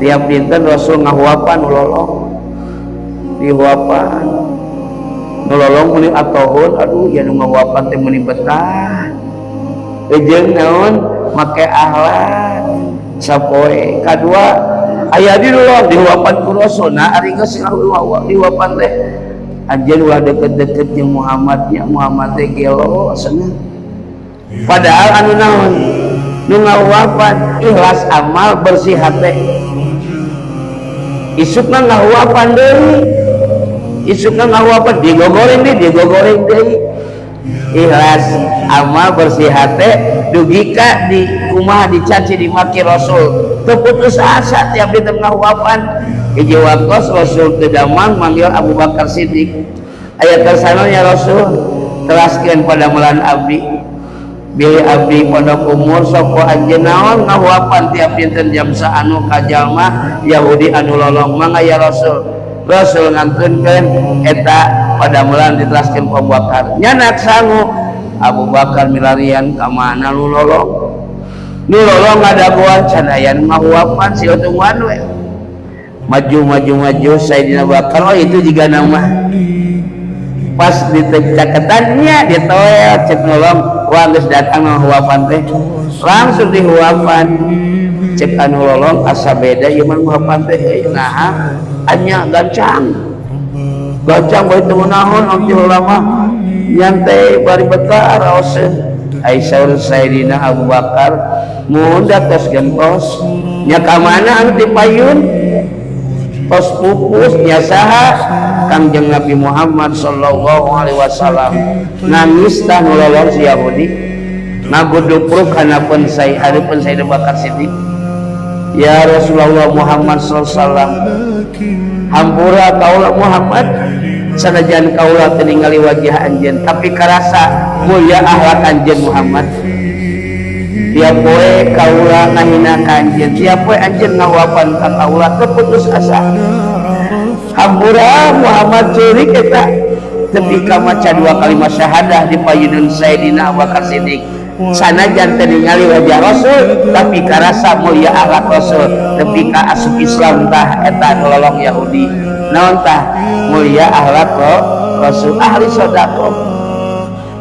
Tiap dinten Rasul ngahuapan nu lolong, dihuapan nu lolong meuni atohun. Aduh ya, nu ngahuapan teh meuni betah jeung naon, make akhlak. Sapoe kadua aya di lolong, dihuapan ku Rasul. Nah, ari geus dihuapan teh, anjeun ulah deket-deket jeung Muhammad nya, Muhammad teh gelo cenah. Padahal anu naon, nu ngahuapan ikhlas amal, bersih hate. Isukna ngahuapan deui, isukna ngahuapan, digogoreng deui, digogoreng deui. Ikhlas amal, bersih hate, dugi ka di kumaha, dicaci dimaki, Rasul teu putus asa. Tiap dinten ngahuapan. Hiji waktos Rasul teu damang, manggil Abu Bakar Siddiq, "Aya kersana ya Rasul?" "Teraskeun padamelan abdi, bilih abdi pondok umur sok ku anjeun naon, ngahuapan tiap dinten jam saanu ka jalma Yahudi anu lolong. Mangga ya Rasul." Rasul ngantunkeun eta padamelan, diteraskeun ku Abu Bakar. Nyanak sangu Abu Bakar milarian ka mana nu lolong. Nu lolong ngadagoan, "Can aya nu ngahuapan, si tungguan we." Maju, maju, maju Sayyidina Bakar. Oh, itu juga nama pas di caketannya ditoel. Cek nolong, "Wah, geus datang nu huapan teh." Langsung dihuapan. Cek anu lolong, "Asa beda ieu mah huapan teh euy." "Naha?" "Anya gancang gancang bae, teu naon ti ulama nyantai bari betah raoseun." Ai saur Sayyidina Abu Bakar, "Mun tos gentos nya, ka mana anu ti payun tos pupus nya?" Saha? Kangjeng Nabi Muhammad sallallahu alaihi wasallam. Nangis tah nu lolong si Yahudi, ngagudupruk hanapeun say hareupeun Sayyidina Bakar Siddiq. "Ya Rasulullah Muhammad sallallahu alaihi wasallam, hampura kaula Muhammad. Sanajan kaula teu ningali wajah anjeun, tapi karasa mulia akhlak anjeun Muhammad. Tiap poe kaula ngahina ka anjeun, tiap poe anjeun ngahuapan ka kaula, teu putus asa. Hampura Muhammad." Ceurik eta tepi ka maca dua kalimat syahadah di payuneun Sayyidina Abu Bakar Siddiq. Sanajan teu ningali wajah Rasul, tapi karasa mulia akhlak Rasul, tepi ka asup Islam tah eta nu lolong Yahudi. Naon tah? Mulia akhlak Rasul, ahli sedekah.